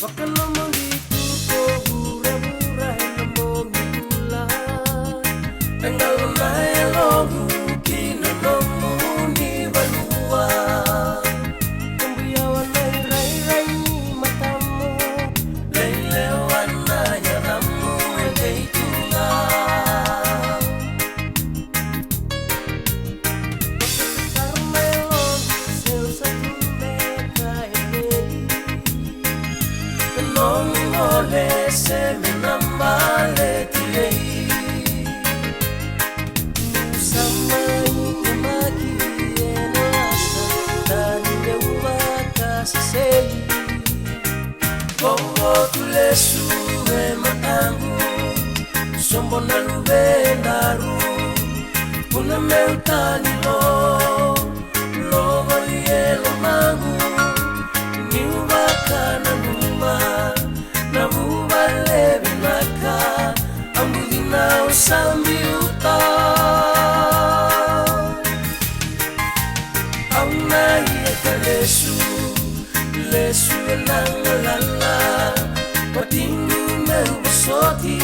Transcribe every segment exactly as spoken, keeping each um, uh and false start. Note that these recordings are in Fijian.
Vakalomagi tu ko vuravura ena bogi bula. E qalo na yaloqu ki na nomuni vanua. Tubu yawa na irairai ni matamu. Lailewa na yacamu e dei tu ga. Nomu gole se me na baleti lei. Sa mai temaki ena lasa, tani me uvaka sesei. Vovo tu lesu e mataqu, sobo na luvedaru, kuna meu tani lo. Lovali e lomaqu, niu vakananuma na vuvale vinaka, a bucina au sa biuta. Au na ia ka lesu, lesu ena galala, watiqu meu vosoti,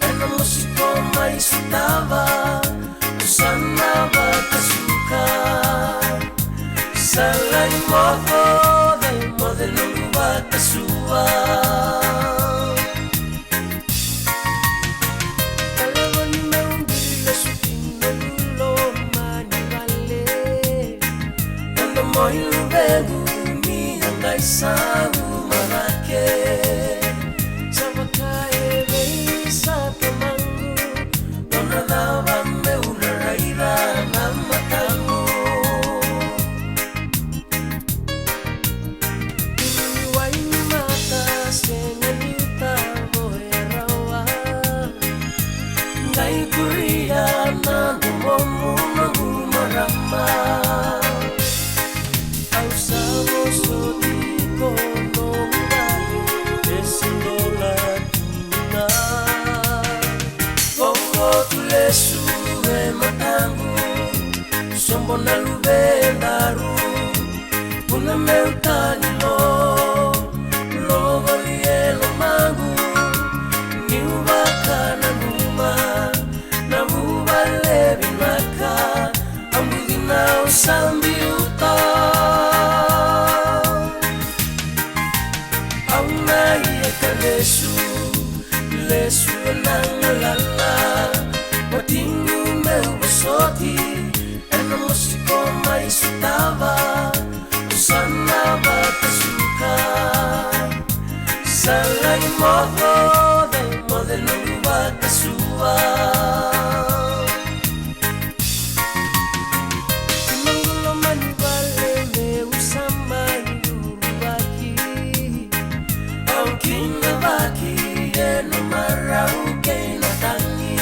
ena mosi ko mai sotava. Au sa na vakasuka, sa lai moce, moce noqu vakasuka. Ka lako ni meu qiri lesu ki noqu loma ni vale. Ena moi luvequ ni a qai sau marake. Sa vaka e veisata maqu. Dua na cava meu na raica na mataqu. Turu ni wai ni mata sega ni tavo e rawa. Qai kuria na domomu noqu marama. Au sa vosoti iko noqu vale e se dola tu ga. Vovo tu lesu e mataqu, sobo na luvedaru, kuna meu tani lo. Lovali e lomaqu, niu vakananuma na vuvale vinaka, a bucina au sa biuta. Au na ia ka lesu, lesu ena galala, watiqu meu vosoti, ena mosi ko mai sotava. Au sa na vakasuka, sa lai moce, moce noqu vakasuka. Noqu loma ni vale meu sa mai ruruvaki. Au kidavaki ena marau kei na tagi.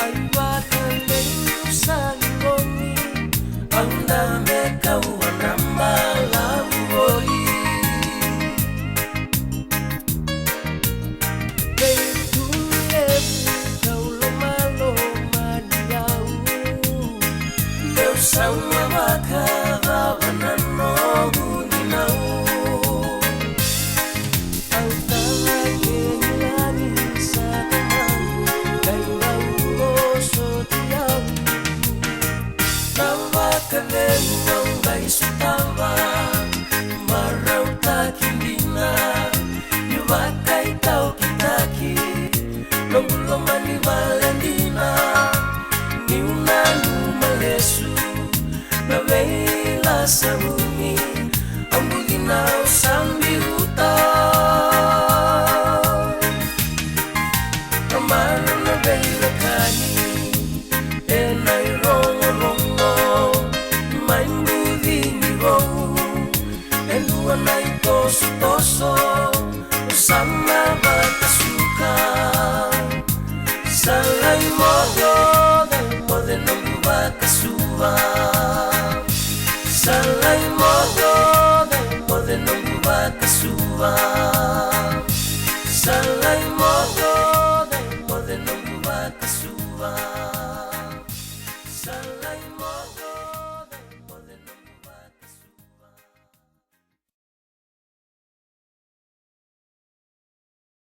Ai vakadei au sa ligomi, au dabe kau a drabalavu voli. Veitu levu kau lomalomani au. Meu sauma vakacava na noqu dinau. Au tala kei lagi sa tamau, kau bau vosoti au. Na vakacegu au qai sotava, marautaki dina, ni vakaitaukitaki, noqu loma ni vale dina, niu nanuma lesu, na veilasauni, a bucina au sa biuta. Tamana na veiwekani, ena irogorogo, mai buci ni vou, e dua na itosotoso, au sa na vakasuka. Sa lai moce, moce noqu vakasuva. Sa